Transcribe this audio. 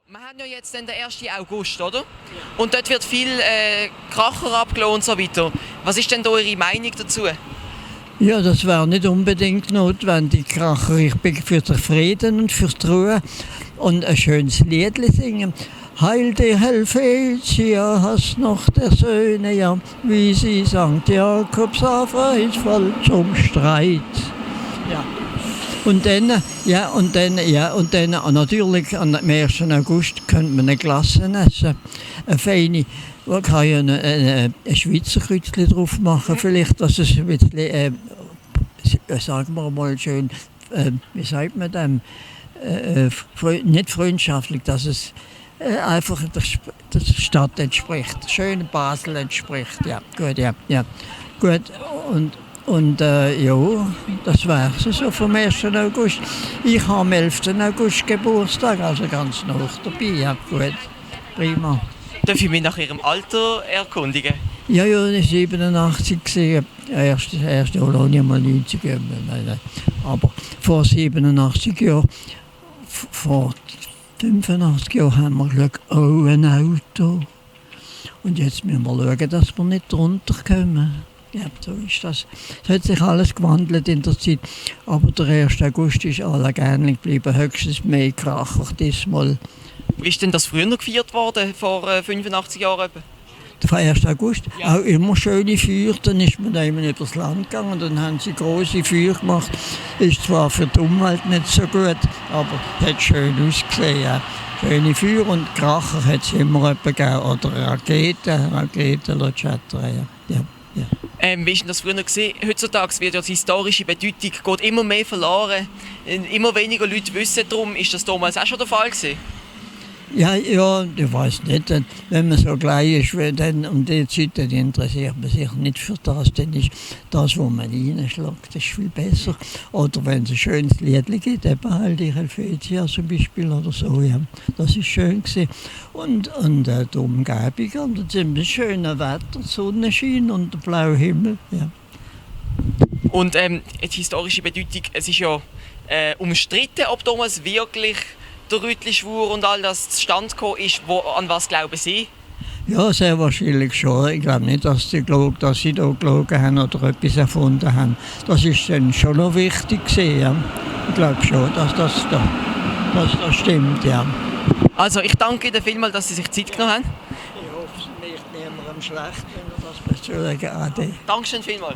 Wir haben ja jetzt den 1. August, oder? Und dort wird viel Kracher abgelassen und so weiter. Was ist denn da eure Meinung dazu? Ja, das wäre nicht unbedingt notwendig, Kracher. Ich bin für den Frieden und für die Ruhe und ein schönes Liedli singen. Heil dir Helvetia, hast noch der Söhne, ja, wie sie Sankt Jakobs Afreitfall zum Streit. Ja. Und dann natürlich am 1. August könnte man eine Glasse essen. Eine feine, man kann ja ein Schweizer Kreuzchen drauf machen, vielleicht, dass es ein bisschen, sagen wir mal schön, wie sagt man dem, nicht freundschaftlich, dass es einfach der Stadt entspricht, schön Basel entspricht, ja, gut, ja. Gut, und ja, das wäre es so vom 1. August. Ich habe am 11. August Geburtstag, also ganz nah dabei. Ja, gut, prima. Darf ich mich nach ihrem Alter erkundigen? Ja, ich war 87 gesehen. Erste Kolonie mal 90. Aber vor 87 Jahren, vor 85 Jahren haben wir gesagt, oh, ein Auto. Und jetzt müssen wir schauen, dass wir nicht drunter kommen. Ja, so ist das. Es hat sich alles gewandelt in der Zeit, aber der 1. August ist alle ähnlich geblieben, höchstens mehr Kracher diesmal. Wie ist denn das früher gefeiert worden, vor 85 Jahren etwa? Der 1. August, ja. Auch immer schöne Feuer, dann ist man eben übers Land gegangen, dann haben sie große Feuer gemacht. Ist zwar für die Umwelt nicht so gut, aber hat schön ausgesehen. Ja. Schöne Feuer und Kracher hat es immer gegeben, oder Raketen schettern, ja. Wie ist denn das früher gesehen? Heutzutage wird ja die historische Bedeutung geht immer mehr verloren. Immer weniger Leute wissen darum. Ist das damals auch schon der Fall gewesen? Ja, ich weiß nicht. Wenn man so gleich ist, dann um die Zeit, dann interessiert man sich nicht für das. Dann ist das, was man reinschlägt, das ist viel besser. Oder wenn es ein schönes Lied gibt, eben halt die Helvetia zum Beispiel oder so. Ja. Das ist schön gewesen. Und die Umgebung, und das schöne Wetter, die Sonne scheint und der blaue Himmel. Ja. Und die historische Bedeutung, es ist ja umstritten, ob damals wirklich der Rütli-Schwur und all das zustande gekommen ist. An was glauben Sie? Ja, sehr wahrscheinlich schon. Ich glaube nicht, dass sie da gelogen haben oder etwas erfunden haben. Das ist dann schon noch wichtig gewesen, ja. Ich glaube schon, dass das stimmt, ja. Also ich danke Ihnen vielmals, dass Sie sich Zeit genommen haben. Ich hoffe, es ist niemandem schlecht, wenn er das persönlich ade. Dankeschön vielmals.